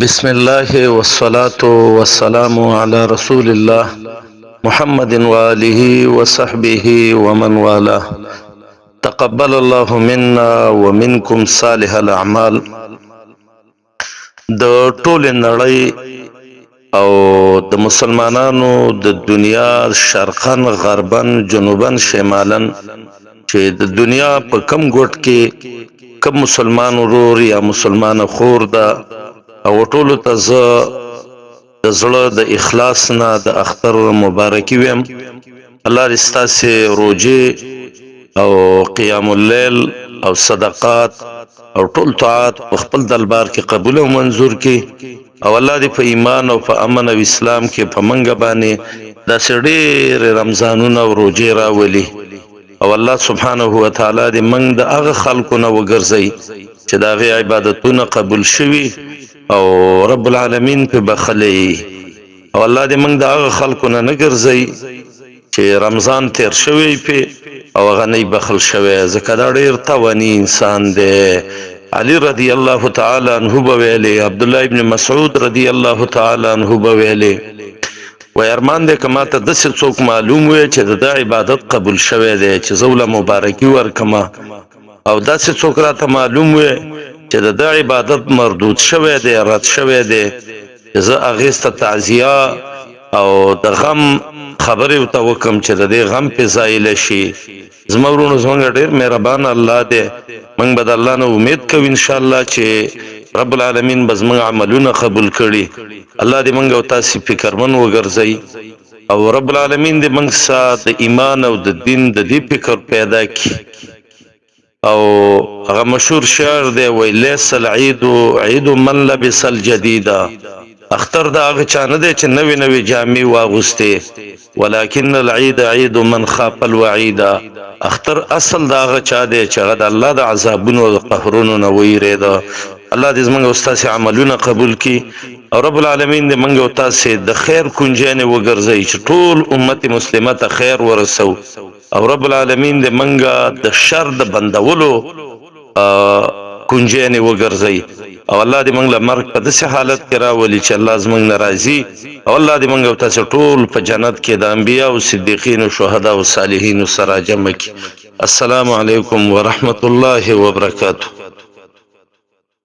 بسم الله والصلاة والسلام على رسول الله محمد وآله وصحبه ومن والاه. تقبل الله منا ومنكم صالح الاعمال. د ټول نړۍ او د مسلمانانو د دنیا شرقا، غربا، جنوبا، شمالا، چې د دنیا په کم ګوټ کې کم مسلمان ورور یا مسلمان خور ده، او ټولو ته زه د زړه د اخلاص نه د اختر مبارکي ویم. الله دې ستاسې روژې او قیام الليل او صدقات او ټول طاعات په خپل دربار کې قبول او منظور کړي، او الله دې په ایمان او په امن او اسلام کې په منګه باندې داسې ډېر رمضانونه او روژې راولي، او الله سبحانه وتعالی دې موږ د هغه خلکو نه وګرځي چې د هغې عبادتونه قبول شوي او رب العالمین په بخلي، او الله دې موږ د هغه خلکو نه نه ګرځي چې رمضان تیر شوی په او هغه نه بخل شوی، ځکه دا ډېر تواني انسان دی. علی رضی الله تعالی عنہ به ویلي، عبد الله ابن مسعود رضی الله تعالی عنہ به ویلي، وای ارمان دې که ماته داسې څوک معلوم وي چې د ده عبادت قبول شوی دی چې زه وله مبارکي ورکړم، او داسې څوک راته معلوم وي چې د ده عبادت مردود شوی دی، رد شوی دی، چې زه هغې ته تعزیه او د غم خبرې ورته وکړم چې د دې غم پې زایله شي. زما وروڼو، زمونږ ډېر مهربان الله دی. موږ به د الله نه امید کوو انشاءالله چې رب العالمین به زموږ عملونه قبول کړي. الله دې موږ او تاسې فکرمن وګرځوي، او رب العالمین دې موږ سره د ایمان او د دین د دې فکر پیدا کړي. او هغه مشهور شعر دی، وای لیس العید عید من لبس الجدید، اختر دا هغه چا نه دی چې نوې نوې جامې واغوستې، ولكن العید عید من خاف الوعید، اختر اصل دا هغه چا دی چې هغه د الله د عذابونو او د قهرونو نه ویرېده. الله دې زموږ او ستاسې عملونه قبول کړي، او رب العالمین دې موږ او تاسې د خیر کنجانې وګرځوي چې ټول امت مسلمه ته خیر ورسو، او رب العالمین دې موږ د شر د بندولو کنجانې وګرځوي، او الله دې موږ له مرګ په داسې حالت کې راولي چې الله زموږ نه راضي، او الله دې موږ او تاسې ټول په جنت کې د انبیا او صدیقین او شهدا او صالحینو سره جمع کړي. السلام علیکم ورحمت الله وبرکاته.